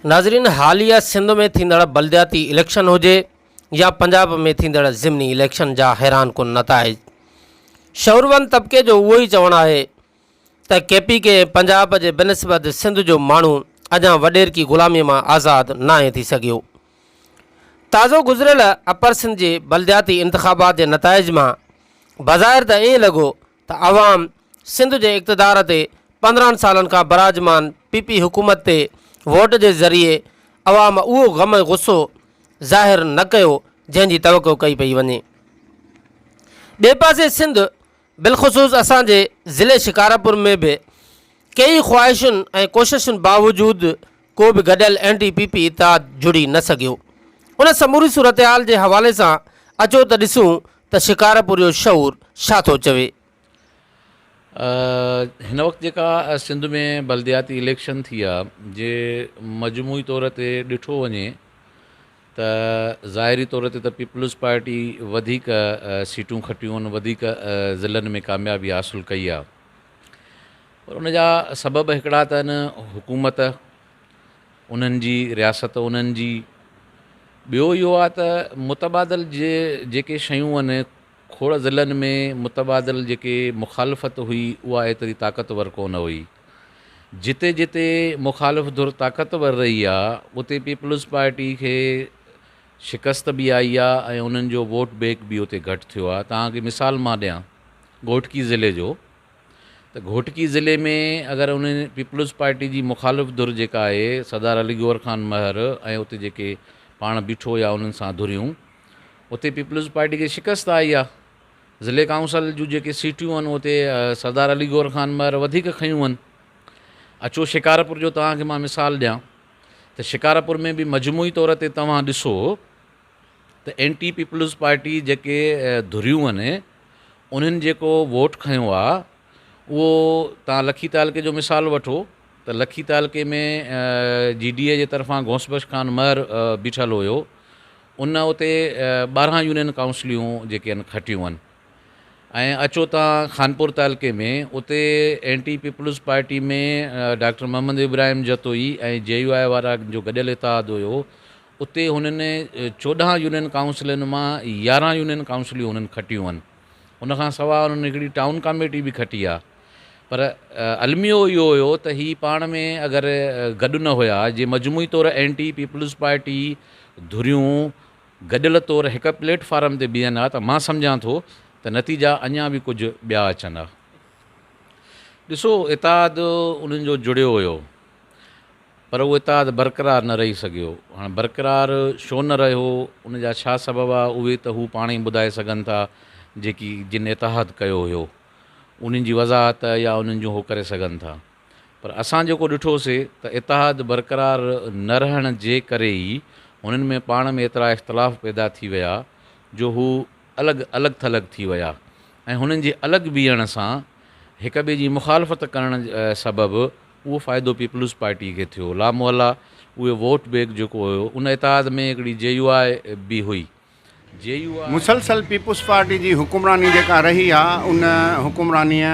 ناظرين حاليه سنڌ ۾ ٿيندڙ بلدياتي اليڪشن هجي يا پنجاب ۾ ٿيندڙ ضمني اليڪشن جا حيران ڪن نتائج شعوروند طبقي جو اهو ئي چوڻ آهي ته ڪي پي ڪي ۽ پنجاب جي بنسبت سنڌ جو ماڻهو اڃا وڏيرڪي غلامي مان آزاد ناهي ٿي سگهيو. تازو گذريل اپر سنڌ جي بلدياتي انتخابات جي نتائج مان بظاهر ته ائين لڳو ته عوام سنڌ جي اقتدار تي 15 سالن کان براجمان پي پي حڪومت تي ووٽ جي ذريعي عوام اهو غم ۽ غصو ظاهر نه ڪيو جنهن جي توقع ڪئي پئي وڃي. ٻئي پاسي سنڌ بالخصوص اسان جي ضلعي شڪارپور ۾ به ڪيئي خواهشن ۽ ڪوششن باوجود ڪو به گڏيل اينٽي پي پي اتحاد جڙي نه سگهيو. ان سموري صورتحال جي حوالي سان اچو ته ڏسون ته شڪارپور جو شعور ڇا ٿو چوي. هن وقت جيڪا سنڌ ۾ بلدياتي اليڪشن ٿي آ جي مجموعي طور تي ڏٺو وڃي ته ظاهري طور تي ته پيپلز پارٽي وڌيڪ سيٽون کٽيون آهن وڌيڪ ضلعن ۾ ڪاميابي حاصل ڪئي آ پر ان جا سبب هڪڙا ته آهن حڪومت انهن جي رياست انهن جي ٻيو اهو آهي ته متبادل جي جيڪي شيون آهن کوڙ ضلعن ۾ متبادل جيڪي مخالفت هئي اها ايتري طاقتور ڪونه هئي جتي جتي مخالف ڌر طاقتور رهي آهي اتي پيپلز پارٽي کي شڪست به آئي آهي ۽ انهن جو ووٽ بيڪ به اتي گهٽ ٿيو آهي توهان کي مثال مان ڏيان گهوٽڪي ضلعي جو ته گهوٽڪي ضلعي ۾ اگر ان پيپلز پارٽي جي مخالف ڌر جيڪا آهي سردار علي گوهر خان مهر ۽ اتي جيڪي پاڻ بيٺو يا انهن سان ڌريون اتي پيپلز پارٽي کي شڪست آئي آهي ضلعي ڪائونسل جون جيڪي سيٽيون آهن اتي سردار علي گوهر خان مهر وڌيڪ کنيون آهن اچو شڪارپور جو توهان کي مان مثال ڏيان ته شڪارپور ۾ به مجموعي طور تي توهان ڏسو ته اينٽي پيپلز پارٽي جيڪي ڌريون آهن انهن جيڪو ووٽ کنيو آ اهو تان لکي تعلقي جو مثال وٺو ته لکي تعلقي ۾ جي ڊي اي جي طرفان غوث بخش خان مهر بيٺل هيو ان اتي 12 يونين ڪائونسليون جيڪي آهن کٽيون آهن ۽ اچو تان خانپور تعلقي ۾ اتي anti peoples party ۾ doctor Muhammad Ibrahim Jatoi ۽ J U آء وارا جو گڏيل اتحاد هيو اتي هنن 14 يونين ڪائونسلن مان 11 يونين ڪائونسليون هنن کٽيون آهن. ان کان سواء هنن هڪڙي ٽائون ڪاميٽي به کٽي آهي. پر الميو اهو هيو ته هي پاڻ ۾ اگر گڏ نه هيا جي مجموعي طور اينٽي پيپلز پارٽي ڌريون گڏيل طور هڪ پليٽ فارم تي بيهن ها ته مان سمجهان ٿو ته نتيجا اڃا به ڪجهه ٻيا اچن ها. ڏسو اتحاد انهن جو جڙيو هيو. پر اهو اتحاد برقرار نه رهي سگهيو. هاڻ برقرار ڇو نه رهيو، ان جا ڇا سبب آ، اهي ته هو پاڻ ئي ٻڌائي سگهن ٿا، جيڪي جن اتحاد ڪيو هيو، انهن جي وضاحت يا انهن جون هو ڪري سگهن ٿا. پر اسان جيڪو ڏٺو سي ته اتحاد برقرار نه رهڻ جي ڪري ئي هنن ۾ پاڻ ۾ ايترا اختلاف پيدا ٿي ويا جو هو الڳ الڳ ٿلڳ ٿي ويا ۽ هنن جي الڳ بيهڻ سان هڪ ٻئي جي مخالفت ڪرڻ سبب اهو فائدو پيپلز پارٽي کي ٿيو. لامحاله اهي ووٽ بيڪ جيڪو هيو ان اتحاد ۾ هڪڙي جي يو آء به هئي. جي يو آء. مسلسل پيپلز پارٽي جي حڪمراني جيڪا رهي آ ان حڪمرانيء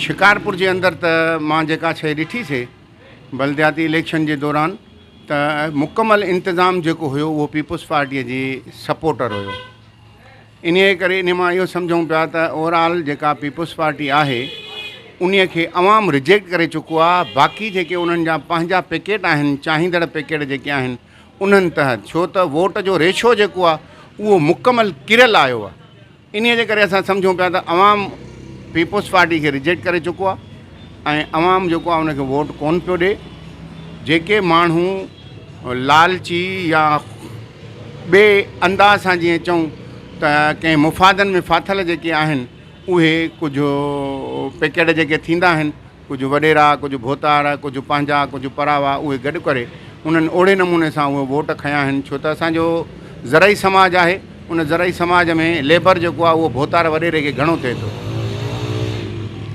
شڪارپور جي اندر ته مان جيڪا شيء ڏٺي سي بلدياتي اليڪشن جي دوران ته مڪمل انتظام جيڪو هيو اهو پيپلز پارٽيء جي سپورٽر هيو. انهيء ڪري انهيء مان اهو سمجهون پيا ته اوور آل جيڪا پيپلز پارٽي آهي انهيء کي عوام رجيڪٽ ڪري چڪو آهي باقي جيڪي انهن جا پنهنجا پيڪيٽ آهن چاهيندڙ پيڪيٽ جيڪي آهن انهن تحت ڇو ته ووٽ جو ريشو جيڪو آهي اهو مڪمل ڪريل آيو آهي انهيء جي ڪري اسان سمجهون پيا ته عوام پيپلز پارٽي کي رجيڪٽ ڪري چڪو آهي ۽ عوام جيڪو آهي ان کي ووٽ ڪونه پيو ڏي جيڪي ماڻهو لالچي يا ٻئي انداز سان جيئن چئون ته ڪنهن مفادن ۾ ڦاٿل جيڪي آهن اهي ڪجهه پيڪيٽ جيڪي ٿيندا آهن ڪجهه وڏيرا ڪجهه ڀوتار ڪجهه پنهنجا ڪجهه پراوا اهي گڏ ڪري انهن اوڙي نموني سان اهي ووٽ کنيا آهن ڇو ته اسان جو زرعي سماج آهي ان زرعي سماج ۾ ليبر جيڪو آهي اهو ڀوتار وڏيري کي گهڻو ٿئي ٿو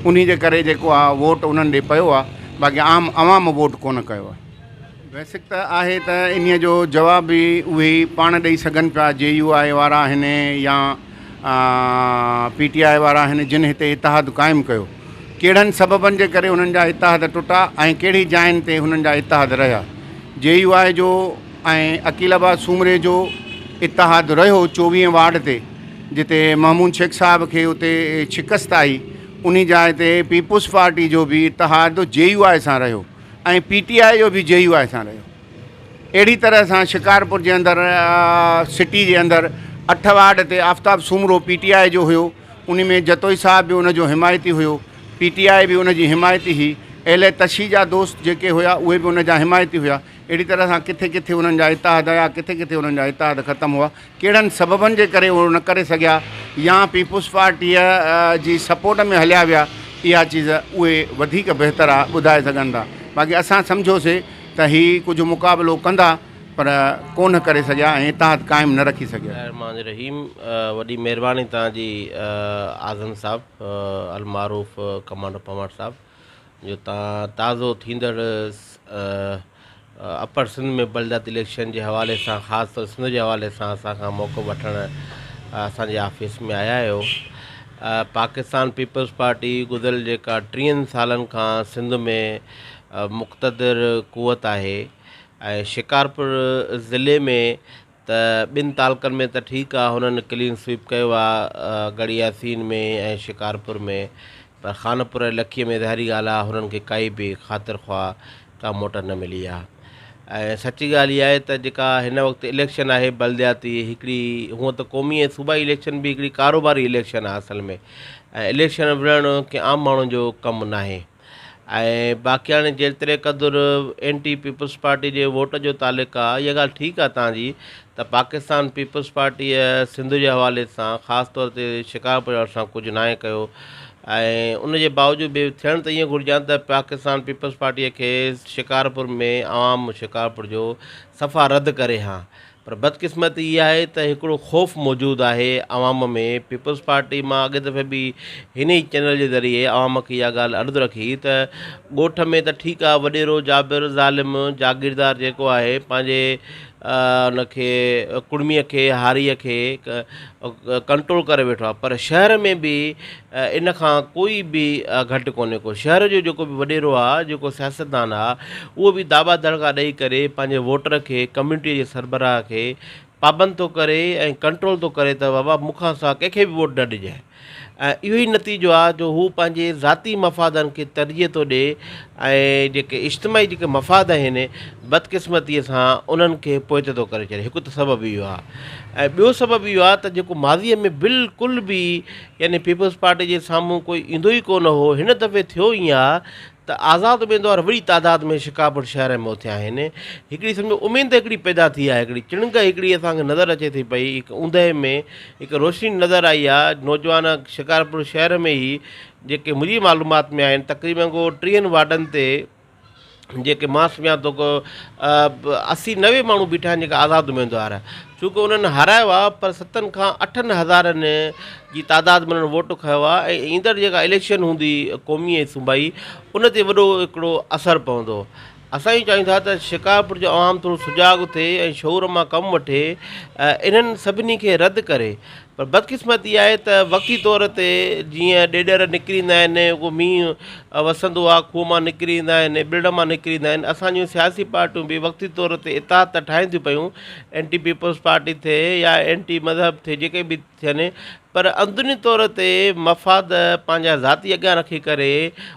انهي جي ڪري جيڪو آهي ووٽ انهن ڏي پيو آهي باقي عام عوام ووٽ ڪونه ڪيو آهي. بيسڪ ته آهي ته انهيء جو جواب به اهي ئي پاڻ ڏئي سگهن پيا، جي يو آء وارا آهن يا پي ٽي آء وارا آهن جن هتي اتحاد قائم ڪيو. ڪهڙن سببن جي ڪري هنن جا اتحاد ٽٽا ۽ ڪهڙي جاين تي هنن جا اتحاد رهيا. جي يو آء جو ۽ عقيل عباس سومري جو اتحاد رهيو چوويهين وارڊ تي جتي محمود شيخ صاحب کي اتي شڪست آئي انهي جاء تي پيپلز پارٽي جو به اتحاد جي يو آء سان رهيو ۽ پي ٽي آء جو به جي يو آء سان رهيو. اهڙي طرح سان شڪارپور جي اندر سٽي جي اندر اٺ وارڊ تي آفتاب سومرو پي ٽي آء جو هيو ان ۾ جتوئي صاحب به ان جو حمايتي هيو پي ٽي آء به ان جي حمايتي هئي اهل تشيع جا دوست جيڪي هيا اهي به ان جا حمايتي هيا اهڙي طرح سان ڪٿي ڪٿي انهن جا اتحاد آيا ڪٿي ڪٿي انهن جا اتحاد ختم هئا ڪهڙن سببن جي ڪري اهو نه ڪري سگهيا يا پيپلز پارٽيء جي سپورٽ ۾ هليا ويا اها چيز اهي وڌيڪ بهتر آ ٻڌائي سگهن ٿا باقي اسان سمجهيوسي ته هي ڪجهه مقابلو ڪندا پر ڪونه ڪري سگهيا ۽ اتحاد قائم نه رکي سگهيا. الله الرحمٰن الرحيم وڏي مهرباني توهان جي اعظم صاحب المعروف ڪمانڊو پنهور صاحب جو تان تازو ٿيندڙ اپر سنڌ ۾ بلدياتي اليڪشن جي حوالي سان خاص طور سنڌ جي حوالي سان اسان کان موقف وٺڻ اسان جي آفيس ۾ آيا آهيو پاڪستان پيپلز پارٽي گذريل جيڪا ٽيهن سالن کان سنڌ ۾ مقتدر قوت آهي ۽ شڪارپور ضلعي ۾ ته ٻن تعلقن ۾ ته ٺيڪ آ هنن ڪلين سوئيپ ڪيو آ ڳڙهي ياسين ۾ ۽ شڪارپور ۾ پر خانپور ۽ لکي ۾ ظاهري ڳالهه آ هنن کي ڪائي به خاطر خواه ڪا موٽ نه ملي آ ۽ سچي ڳالهه اها آهي ته جيڪا هن وقت اليڪشن آهي بلدياتي هڪڙي هونء ته قومي ۽ صوبائي اليڪشن به هڪڙي ڪاروباري اليڪشن آ اصل ۾ ۽ اليڪشن وڙهڻ ڪنهن عام ماڻهو جو ڪم ناهي. ۽ باقي هاڻي جيتري قدر اينٽي پيپلز پارٽي جي ووٽ جو تعلق آ اها ڳالهه ٺيڪ آ توهان جي ته پاڪستان پيپلز پارٽيء سنڌ جي حوالي سان خاص طور تي شڪارپور جي حوالي سان ڪجهه ناهي ڪيو ۽ ان جي باوجود به ٿيڻ ته ائين گهرجي ها ته پاڪستان پيپلز پارٽيء کي شڪارپور ۾ عوام شڪارپور جو صفا رد ڪري ها پر بدقسمتي اها آهي ته هڪڙو خوف موجود آهي عوام ۾ پيپلز پارٽي مان اڳئين دفعي به هن ئي چينل جي ذريعي عوام کي اها ڳالهه عرض رکي ته ڳوٺ ۾ ته ٺيڪ آهي وڏيرو جابر ظالم جاگيردار جيڪو آهي پنهنجي ان کي ڪڙميء کي هاريء کي ڪنٽرول ڪري ويٺو آهي پر شهر ۾ به ان کان ڪوئي به گهٽ ڪونهي ڪو شهر جو جيڪو به وڏيرو آهي جيڪو سياستدان آهي اهو به داٻا دڙڪا ڏئي ڪري پنهنجي ووٽر کي ڪميونٽيء جي سربراهه کي پابند ٿو ڪري ۽ ڪنٽرول ٿو ڪري ته بابا مون کان سواء ڪنهن کي به ووٽ نه ڏجانء ۽ اهو ئي نتيجو آهي جو هو پنهنجي ذاتي مفادن کي ترجيح ٿو ڏئي ۽ جيڪي اجتماعي جيڪي مفاد آهن بدقسمتيء سان انهن کي پوئتي ٿو ڪري ڇڏي هڪ ته سبب اهو آهي ۽ ٻيو سبب اهو آهي ته جيڪو ماضيء ۾ بلڪل به يعني پيپلز پارٽي جي سامهون ڪوئي ايندو ئي ڪونه هو هن دفعي ٿيو ائين آهي ته آزاد اميدوار وڏي تعداد ۾ شڪارپور شهر ۾ اٿيا آهن. هڪڙي سمجهو اميد هڪڙي پيدا ٿي آهي، هڪڙي چڻنگ هڪڙي اسان کي نظر اچي ٿي پئي، هڪ اوندهه ۾ هڪ روشني نظر آئي آهي، نوجوان شڪارپور شهر ۾ ئي جيڪي منهنجي معلومات ۾ آهن تقريبن ڪو ٽيهن وارڊن تي جيڪي مان سمجهان ٿو ڪو 80 90 ماڻهو بيٺا آهن جيڪي آزاد اميدوار چونڪه انهن هارايو آهي پر ستن کان اٺن هزارن جي تعداد ۾ انهن ووٽ کنيو آهي ۽ ايندڙ جيڪا اليڪشن هوندي قومي ۽ صوبائي ان تي وڏو هڪڙو اثر پوندو اسان اهو چاهيون ٿا ته شڪارپور جو عوام ٿورو سجاڳ ٿئي ۽ شعور مان ڪم وٺي انهن سڀني کي رد ڪري پر بدقسمتي آهي ته وقتي طور تي جيئن ڏيڏر نڪري ايندا آهن ڪو مينهن وسندو آهي کوهه مان نڪري ايندا آهن ٻرڙ مان نڪري ايندا آهن اسان جون سياسي پارٽيون به وقتي طور تي اتحاد ته ٺاهين ٿيون پيون اينٽي پيپلز پارٽي ٿئي يا اينٽي مذهب ٿئي جيڪي به ٿين پر اندروني طور تي مفاد پنهنجا ذاتي اڳيان رکي ڪري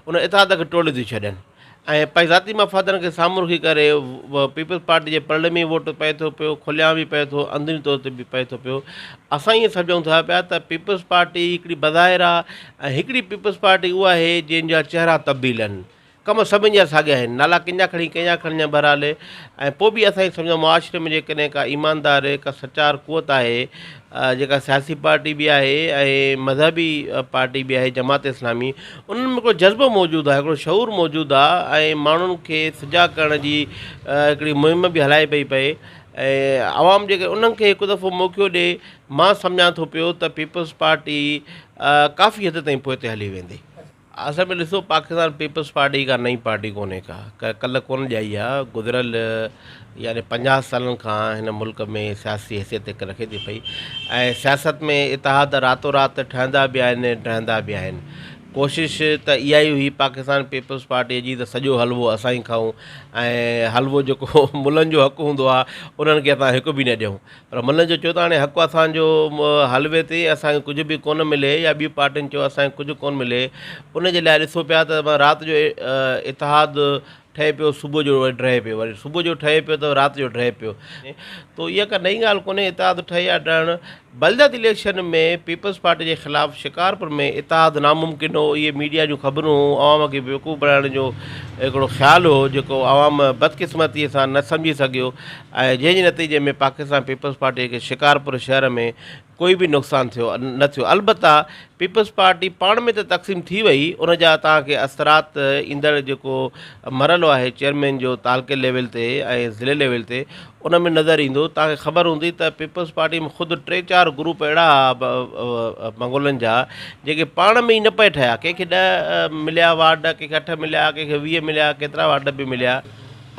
ان اتحاد کي ٽوڙي ٿيون ڇڏين ۽ پنهنجي ذاتي مفادن کي سامهون رکي ڪري پيپلز پارٽي جي پرڙي ۾ ووٽ پئي ٿو پيو کليا به پئي ٿو اندروني طور تي به پئي ٿو پيو اسان ائين سمجهون ٿا پيا ته پيپلز پارٽي هڪڙي بظاهر آهي ۽ هڪڙي پيپلز پارٽي اها آهي جنهن جا چهرا تبديل آهن ڪم سڀني جا ساڳيا آهن نالا ڪنهن جا کڻي ڪنهن جا کڻجن بهرحال ۽ پوء به اسان سمجهون معاشري ۾ جيڪڏهن ڪا ايماندار ڪا سچار قوت آهي جيڪا سياسي پارٽي به آهي ۽ مذهبي پارٽي به آهي جماعت اسلامي انهن ۾ هڪڙو جذبو موجود آهي هڪڙو شعور موجود آهي ۽ ماڻهن کي سجاڳ ڪرڻ جي هڪڙي مهم به هلائي پئي پئي ۽ عوام جيڪڏهن انهن کي هڪ دفعو موقعو ڏي مان سمجهان ٿو پيو ته پيپلز پارٽي ڪافي حد تائين پوئتي هلي ويندي. اصل ۾ ڏسو پاڪستان پيپلز پارٽي ڪا نئين پارٽي ڪونهي ڪا ڪلهه ڪونه ڄائي آ گذريل يعني 50 سالن کان هن ملڪ ۾ سياسي حيثيت هڪ رکي ٿي پئي ۽ سياست ۾ اتحاد راتو رات ٺهندا به آهن ڊهندا به آهن ڪوشش ته اها ئي هئي پاڪستان پيپلز پارٽيء جي ته سڄو حلوو اسان ئي کائون ۽ حلوو جيڪو ملن جو حق هوندو آهي انهن کي اسان هڪ به نه ڏيون پر ملن جو چيو ته هاڻي حق اسان جو حلوي تي اسان کي ڪجهه به ڪونه ملي يا ٻي پارٽين چيو اسان کي ڪجهه ڪونه ملي ان جي لاء ڏسو پيا ته رات جو اتحاد ٺهي پيو صبح جو وري ڊهي پيو وري صبح جو ٺهي پيو ته رات جو ڊهي پيو تو اها ڪا نئين ڳالهه ڪونهي اتحاد ٺهي يا ڊهڻ بلدياتي اليڪشن ۾ پيپلز پارٽي جي خلاف شڪارپور ۾ اتحاد ناممڪن هو اهي ميڊيا جون خبرون هيون عوام کي بيوقوف بڻائڻ جو هڪڙو خيال هو جيڪو عوام بدقسمتي سان نه سمجهي سگهيو ۽ جنهن جي نتيجي ۾ پاڪستان پيپلز پارٽي کي شڪارپور شهر ۾ ڪوئي به نقصان ٿيو نه ٿيو البته پيپلز پارٽي پاڻ ۾ ته تقسيم ٿي وئي ان جا توهان کي اثرات ايندڙ جيڪو مرحلو آهي چيئرمين جو تعلقي ليول تي ۽ ضلعي ليول تي ان ۾ نظر ايندو توهان کي خبر هوندي ته پيپلز پارٽي ۾ خود ٽي چار گروپ اهڙا هئا منگولن جا جيڪي پاڻ ۾ ئي نه پئي ٺهيا ڪنهن کي ڏهه مليا وارڊ ڪنهن کي اٺ مليا ڪنهن کي 20 مليا ڪيترا وارڊ به مليا.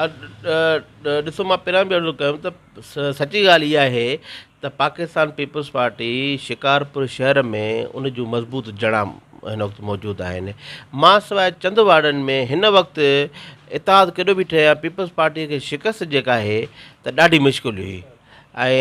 ڏسو مان پهريان به عرض ڪيم ته سچي ڳالهه اها آهي ته پاڪستان پيپلز پارٽي شڪارپور شهر ۾ ان جون مضبوط جڙان هن وقت موجود آهن. مان سواء چند وارڊن ۾ هن وقت اتحاد ڪيڏو به ٺهي ها پيپلز پارٽي کي شڪست جيڪا آهي ته ڏاڍي مشڪل هئي ۽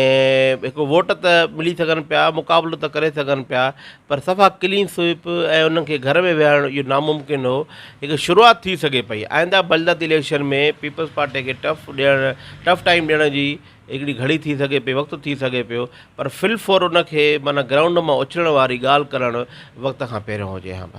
هڪ ووٽ ته ملي سگهن پيا مقابلو ته ڪري سگهن پيا پر صفا ڪلين سوئپ ۽ انهن کي گهر ۾ ويهارڻ اهو ناممڪن هو هڪ شروعات ٿي سگهي پئي آئنده بلدياتي اليڪشن ۾ پيپلز پارٽي کي ٽف ڏيڻ ٽف ٽائيم ڏيڻ جي هڪڙي گهڙي ٿي سگهي پئي وقت ٿي سگهي پيو پر في الفور ان کي معنيٰ گرائونڊ مان اڇلڻ واري ڳالهه ڪرڻ وقت کان پهريون هجي ها.